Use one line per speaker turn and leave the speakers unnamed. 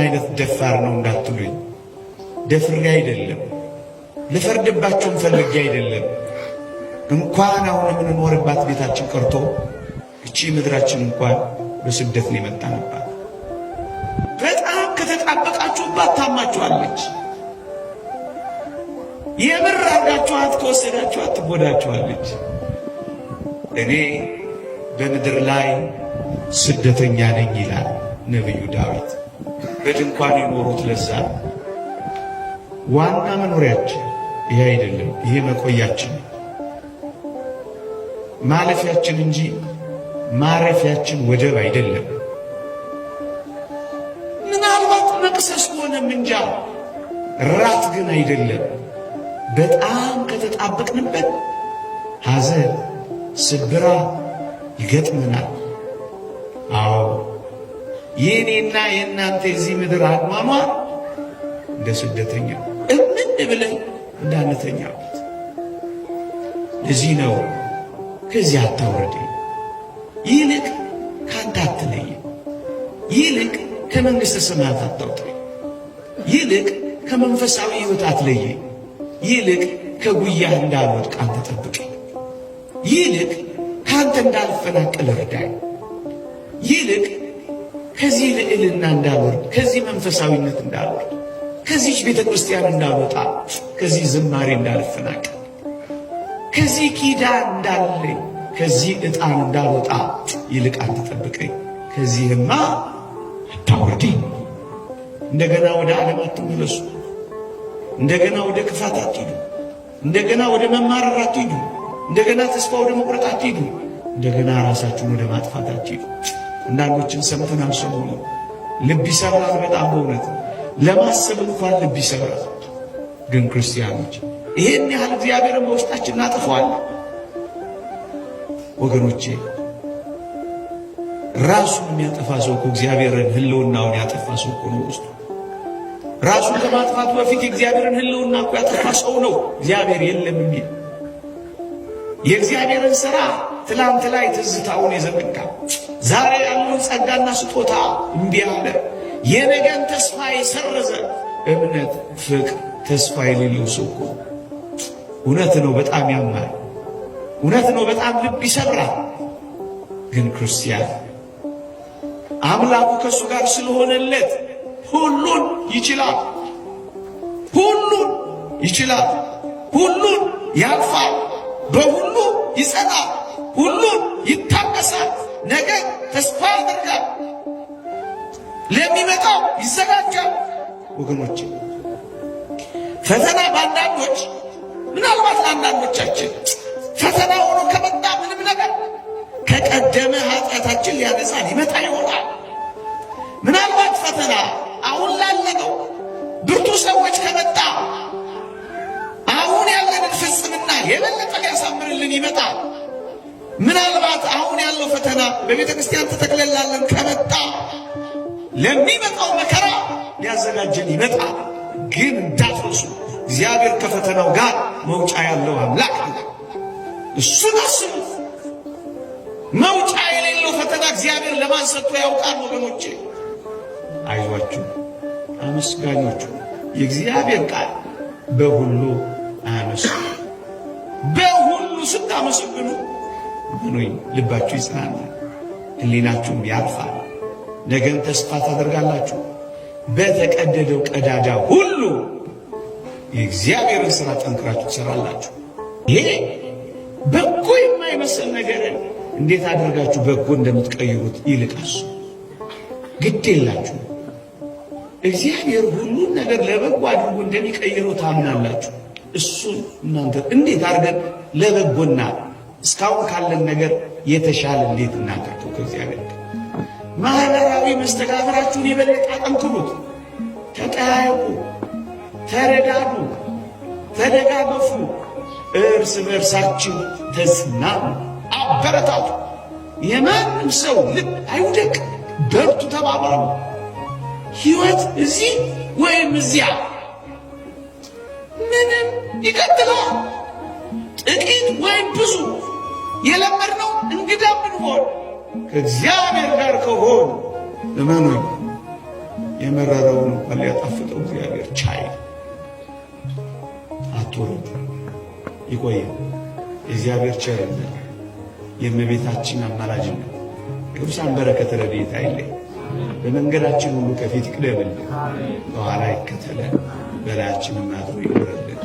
አይነት ደፋር ነው እንዳትሉኝ፣ ደፍሬ አይደለም፣ ልፈርድባቸውም ፈልጌ አይደለም። እንኳን አሁን የምንኖርባት ቤታችን ቀርቶ እቺ ምድራችን እንኳን በስደት ነው የመጣንባት። በጣም ከተጣበቃችሁባት ታማችኋለች። የምር አድርጋችኋት ከወሰዳችኋት ትጎዳችኋለች። እኔ በምድር ላይ ስደተኛ ነኝ ይላል ነቢዩ ዳዊት። በድንኳን የኖሩት ለዛ ዋና መኖሪያችን ይሄ አይደለም። ይሄ መቆያችን ማለፊያችን እንጂ ማረፊያችን ወደብ አይደለም። ምናልባት መቅሰስ ሆነም እንጃ፣ ራት ግን አይደለም። በጣም ከተጣበቅንበት ሐዘን፣ ስብራ ይገጥመናል። አዎ የእኔና የእናንተ የዚህ ምድር አኗኗር እንደ ስደተኛ እምን ብለን እንዳንተኛበት። ለዚህ ነው ከዚህ አታውረደኝ፣ ይልቅ ካንተ አትለየኝ፣ ይልቅ ከመንግሥተ ሰማያት አታውጣኝ፣ ይልቅ ከመንፈሳዊ ሕይወት አትለየኝ፣ ይልቅ ከጉያህ እንዳልወድቅ አንተ ጠብቀኝ፣ ይልቅ ከአንተ እንዳልፈናቀል እርዳኝ፣ ይልቅ ከዚህ ልዕልና እንዳልወርድ፣ ከዚህ መንፈሳዊነት እንዳልወርድ፣ ከዚህች ቤተ ክርስቲያን እንዳልወጣ፣ ከዚህ ዝማሬ እንዳልፈናቀል፣ ከዚህ ኪዳን እንዳልለይ፣ ከዚህ ዕጣን እንዳልወጣ ይልቅ አንተ ጠብቀኝ፣ ከዚህማ አታውርደኝ። እንደገና ወደ ዓለም አትመለሱ። እንደገና ወደ ክፋት አትሂዱ። እንደገና ወደ መማረር አትሂዱ። እንደገና ተስፋ ወደ መቁረጥ አትሂዱ። እንደገና ራሳችሁን ወደ ማጥፋት አትሂዱ። አንዳንዶችን ሰምተናል ሰሞኑን። ልብ ይሰብራል በጣም በእውነት ለማሰብ እንኳን ልብ ይሰብራል። ግን ክርስቲያኖች ይሄን ያህል እግዚአብሔርን በውስጣችን እናጠፋዋለን? ወገኖቼ ራሱን የሚያጠፋ ሰው እኮ እግዚአብሔርን ሕልውናውን ያጠፋ ሰው እኮ ነው። ውስጡ ራሱን ከማጥፋቱ በፊት የእግዚአብሔርን ሕልውና እኮ ያጠፋ ሰው ነው። እግዚአብሔር የለም የሚል የእግዚአብሔርን ሥራ ትላንት ላይ ትዝታውን የዘነጋ፣ ዛሬ ያለውን ጸጋና ስጦታ እምቢ አለ፣ የነገን ተስፋ የሰረዘ፣ እምነት፣ ፍቅር፣ ተስፋ የሌለው ሰው እኮ። እውነት ነው፣ በጣም ያማል። እውነት ነው፣ በጣም ልብ ይሰብራል። ግን ክርስቲያን አምላኩ ከእሱ ጋር ስለሆነለት ሁሉን ይችላል። ሁሉን ይችላል። ሁሉን ያልፋል። በሁሉ ይጸናል። ሁሉን ይታገሳል። ነገ ተስፋ ያደርጋል። ለሚመጣው ይዘጋጃል። ወገኖች ፈተና በአንዳንዶች፣ ምናልባት ለአንዳንዶቻችን ፈተና ሆኖ ከመጣ ምንም ነገር ከቀደመ ኃጢአታችን ሊያነጻን ይመጣ ይሆናል። ምናልባት ፈተና አሁን ላለነው ብርቱ ሰዎች ከመጣ አሁን ያለንን ፍጽምና የበለጠ ሊያሳምርልን ይመጣል። ምናልባት አሁን ያለው ፈተና በቤተ ክርስቲያን ተተክለላለን ከመጣ ለሚመጣው መከራ ሊያዘጋጀን ይመጣል። ግን እንዳትረሱ እግዚአብሔር ከፈተናው ጋር መውጫ ያለው አምላክ ነው። እሱን አስቡ። መውጫ የሌለው ፈተና እግዚአብሔር ለማን ሰጥቶ ያውቃል? ወገኖቼ አይዟችሁ፣ አመስጋኞቹ የእግዚአብሔር ቃል በሁሉ አመስግኑ። በሁሉ ስታመሰግኑ ምኑኝ ልባችሁ ይጽናናል፣ ሕሊናችሁም ያርፋል። ነገን ተስፋ ታደርጋላችሁ። በተቀደደው ቀዳዳ ሁሉ የእግዚአብሔርን ሥራ ጠንክራችሁ ትሰራላችሁ። ይሄ በጎ የማይመስል ነገርን እንዴት አድርጋችሁ በጎ እንደምትቀይሩት ይልቃሱ ግድ የላችሁ። እግዚአብሔር ሁሉን ነገር ለበጎ አድርጎ እንደሚቀይረው ታምናላችሁ። እሱን እናንተ እንዴት አድርገን ለበጎና እስካሁን ካለን ነገር የተሻለ እንዴት እናደርገው? ከእግዚአብሔር ጋር ማህበራዊ መስተጋብራችሁን የበለጠ አጠንክሩት። ተጠያየቁ፣ ተረዳዱ፣ ተደጋገፉ፣ እርስ በእርሳችሁ ተጽናኑ፣ አበረታቱ። የማንም ሰው ልብ አይውደቅ። በርቱ፣ ተባባሉ። ሕይወት እዚህ ወይም እዚያ ምንም ይቀጥላል። ጥቂት ወይም ብዙ የለመድነው እንግዳ ብንሆን ከእግዚአብሔር ጋር ከሆን እመኑኝ የመረረውን እንኳን ሊያጣፍጠው እግዚአብሔር ቻይ። አትወረዱ፣ ይቆያል። የእግዚአብሔር ቸርነት፣ የእመቤታችን አማላጅነት፣ የቅዱሳን በረከት ረድኤት አይለይ። በመንገዳችን ሁሉ ከፊት ይቅደምልን፣ በኋላ ይከተለን፣ በላያችንም አድሮ ይኖርልን።